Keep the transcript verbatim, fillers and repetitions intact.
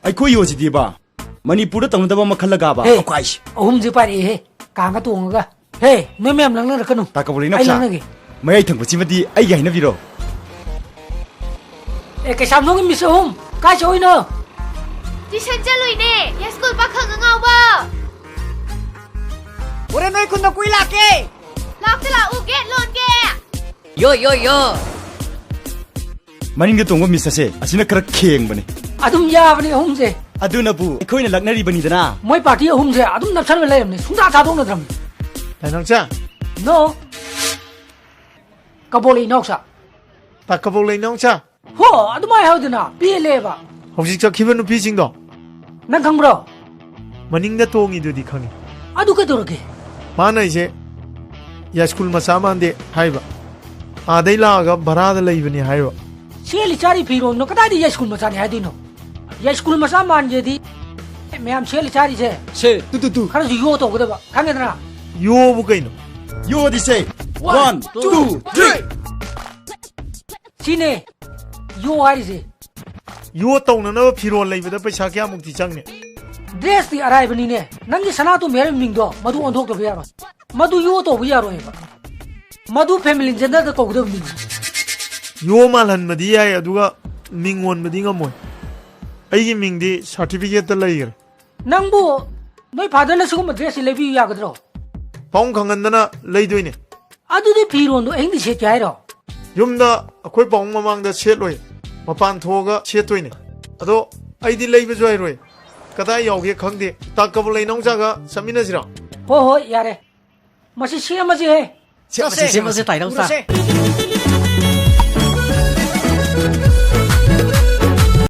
ꯑꯩꯈꯣꯏ ꯌꯣꯁꯤꯗꯤꯕ ꯃꯅꯤꯄꯨꯔꯗ ꯇꯧꯅꯗꯕ ꯑꯃ ꯈꯜꯂꯒꯕ꯫ ꯍꯦ, ꯀꯧꯈꯥꯏꯁꯤ꯫ ꯑꯍꯨꯝꯁꯦ ꯄꯥꯏꯔꯛꯑꯦꯍꯦ, ꯀꯥꯡꯒ ꯇꯣꯡꯉꯒ꯫ ꯍꯦ, ꯅꯣꯏ ꯃꯌꯥꯝ ꯂꯪꯅꯔꯛꯀꯅꯨ꯫ ꯇꯥ ꯀꯕꯣꯂꯩ ꯑꯩ ꯅꯥꯎꯆꯥ, ꯂꯪꯅꯒꯦ꯫ ꯃꯌꯥꯏ ꯊꯪꯕꯁꯤꯃꯗꯤ ꯑꯩꯒꯤ ꯍꯥꯏꯅꯕꯤꯔꯣ꯫ ꯑꯦ, ꯀꯩꯁꯥꯝꯊꯣꯡꯒꯤ ꯃꯤꯁ ꯑꯍꯨꯝ, ꯀꯥꯏ ꯆꯠꯂꯨꯏꯅꯣ? ꯇ꯭ꯌꯨꯁꯟ ꯆꯠꯂꯨꯏꯅꯦ, ꯌꯥꯏꯁ꯭ꯀꯨꯜ ꯄꯥꯈꯪ ꯑꯉꯥꯎꯕ꯫ ꯍꯣꯔꯦꯟ ꯅꯣꯏ ꯈꯨꯟꯗ ꯀꯨꯏ ꯂꯥꯛꯀꯦ꯫ ꯂꯥꯛꯇ ꯂꯥꯛꯎ, ꯒꯦꯠ ꯂꯣꯟꯒꯦ꯫ ꯌꯣ, ꯌꯣ, ꯌꯣ꯫ ꯃꯅꯤꯡꯗ ꯇꯣꯡꯕ ꯃꯤꯁ ꯑꯁꯦ, ꯑꯁꯤꯅ ꯈꯔ ꯈꯦꯡꯕꯅꯦ꯫ ꯑꯗꯨꯝ ꯌꯥꯕꯅꯦ ꯑꯍꯨꯝꯁꯦ꯫ ꯑꯗꯨꯅꯕꯨ ꯑꯩꯈꯣꯏꯅ ꯂꯛꯅꯔꯤꯕꯅꯤꯗꯅ꯫ ꯃꯣꯏ ꯄꯥꯔꯇꯤ ꯑꯍꯨꯝꯁꯦ ꯑꯗꯨꯝ ꯅꯞꯁꯜꯂ ꯂꯩꯔꯕꯅꯦ, ꯁꯨꯡꯊꯥ ꯊꯥꯗꯣꯛꯅꯗ꯭ꯔꯕꯅꯦ꯫ ꯂꯥꯏꯅꯥꯎꯆꯥ꯫ ꯅꯣ꯫ ꯀꯕꯣꯂꯩ ꯏꯅꯥꯎꯆꯥ꯫ ꯇꯥ ꯀꯕꯣꯂꯩ ꯏꯅꯥꯎꯆꯥ꯫ ꯍꯣ, ꯑꯗꯨꯃꯥꯏ ꯍꯥꯏꯌꯨꯗꯅ, ꯄꯦꯜꯂꯦꯕ꯫ ꯍꯧꯖꯤꯛ ꯆꯠꯈꯤꯕ ꯅꯨꯄꯤꯁꯤꯡꯗꯣ꯫ ꯅꯪ ꯈꯪꯕ꯭ꯔꯣ? ꯃꯅꯤꯡꯗ ꯇꯣꯡꯉꯤꯗꯨꯗꯤ ꯈꯪꯉꯤ꯫ ꯑꯗꯨ ꯀꯩꯗꯧꯔꯒꯦ? ꯃꯥꯅ ꯑꯩꯁꯦ ꯌꯥꯏꯁ꯭ꯀꯨꯜ ꯃꯆꯥ ꯃꯥꯟꯗꯦ ꯍꯥꯏꯕ꯫ ꯑꯥꯗꯩ ꯂꯥꯛꯑꯒ ꯚꯔꯥꯗ ꯂꯩꯕꯅꯤ ꯍꯥꯏꯕ꯫ ꯁꯦꯠꯂꯤ ꯆꯥꯔꯤ ꯐꯤꯔꯣꯜꯗꯣ ꯀꯗꯥꯏꯗ ꯌꯥꯏꯁ꯭ꯀꯨꯜ ꯃꯆꯥꯅꯤ ꯍꯥꯏꯗꯣꯏꯅꯣ? ꯌꯥꯏꯁ꯭ꯀꯨꯜ ꯃꯆꯥ ꯃꯥꯟꯒꯦꯗꯤ ꯃꯌꯥꯝ ꯁꯦꯠꯂꯤ ꯆꯥꯔꯤꯁꯦ ꯁꯦ, ꯇꯨ, ꯇꯨ, ꯇꯨ꯫ ꯈꯔꯁꯨ ꯌꯣ ꯇꯧꯒꯗꯕ, ꯈꯪꯉꯦꯗꯅ? ꯌꯣꯕꯨ ꯀꯩꯅꯣ? ꯌꯣꯗꯤ ꯁꯦ꯫ One, two, three꯫ ꯁꯤꯅꯦ ꯌꯣ ꯍꯥꯏꯔꯤꯁꯦ꯫ ꯌꯣ ꯇꯧꯅꯅꯕ ꯐꯤꯔꯣꯜ ꯂꯩꯕꯗ ꯄꯩꯁꯥ ꯀꯌꯥꯃꯨꯛꯇꯤ ꯆꯪꯅꯤ? ꯗ꯭ꯔꯦꯁꯇꯤ ꯑꯔꯥꯏꯕꯅꯤꯅꯦ꯫ ꯅꯪꯒꯤ ꯁꯅꯥꯇꯣꯝꯕꯤ ꯍꯥꯏꯔꯤꯕ ꯃꯤꯡꯗꯣ ꯃꯗꯨ ꯑꯣꯟꯊꯣꯛꯇꯕ ꯌꯥꯔꯣꯏ꯫ ꯃꯗꯨ ꯌꯣ ꯇꯧꯕ ꯌꯥꯔꯣꯏꯕ꯫ ꯃꯗꯨ ꯐꯦꯃꯤꯂꯤ ꯖꯦꯟꯗꯔꯗ ꯀꯧꯒꯗꯕ ꯃꯤꯡꯅꯤ꯫ ꯌꯣ ꯃꯥꯜꯍꯟꯕꯗꯤ ꯌꯥꯏ, ꯑꯗꯨꯒ ꯃꯤꯡ ꯑꯣꯟꯕꯗꯤ ꯉꯝꯃꯣꯏ꯫ ꯑꯩꯒꯤ ꯃꯤꯡꯗꯤ ꯁꯥꯔꯇꯤꯐꯤꯀꯦꯠꯇ ꯂꯩꯈ꯭ꯔꯦ꯫ ꯅꯪꯕꯨ ꯅꯣꯏ ꯐꯥꯗꯔꯅ ꯁꯤꯒꯨꯝꯕ ꯗ꯭ꯔꯦꯁꯁꯤ ꯂꯩꯕꯤꯌꯨ ꯌꯥꯒꯗ꯭ꯔꯣ? ꯄꯥꯕꯨꯡ ꯈꯪꯍꯟꯗꯅ ꯂꯩꯗꯣꯏꯅꯦ꯫ ꯑꯗꯨꯗꯤ ꯐꯤꯔꯣꯟꯗꯣ ꯑꯍꯤꯡꯗ ꯁꯦꯠꯀꯦ ꯍꯥꯏꯔꯣ? ꯌꯨꯝꯗ ꯑꯩꯈꯣꯏ ꯄꯥꯕꯨꯡ ꯃꯃꯥꯡꯗ ꯁꯦꯠꯂꯣꯏ, ꯃꯄꯥꯟ ꯊꯣꯛꯑꯒ ꯁꯦꯠꯇꯣꯏꯅꯦ꯫ ꯑꯗꯣ ꯑꯩꯗꯤ ꯂꯩꯕꯁꯨ ꯍꯩꯔꯣꯏ, ꯀꯗꯥꯏ ꯌꯥꯎꯒꯦ ꯈꯪꯗꯦ꯫ ꯇꯥ ꯀꯕꯣꯂꯩ ꯏꯅꯥꯎꯆꯥꯒ ꯆꯠꯃꯤꯟꯅꯁꯤꯔꯣ? ꯍꯣꯏ, ꯍꯣꯏ, ꯌꯥꯔꯦ꯫ ꯃꯁꯤ ꯁꯦꯝꯃꯁꯤꯍꯦ꯫ ꯁꯦꯝꯃꯁꯦ, ꯁꯦꯝꯃꯁꯦ, ꯇꯥꯏꯅꯥꯎꯆꯥ꯫ ꯎꯔꯁꯦ꯫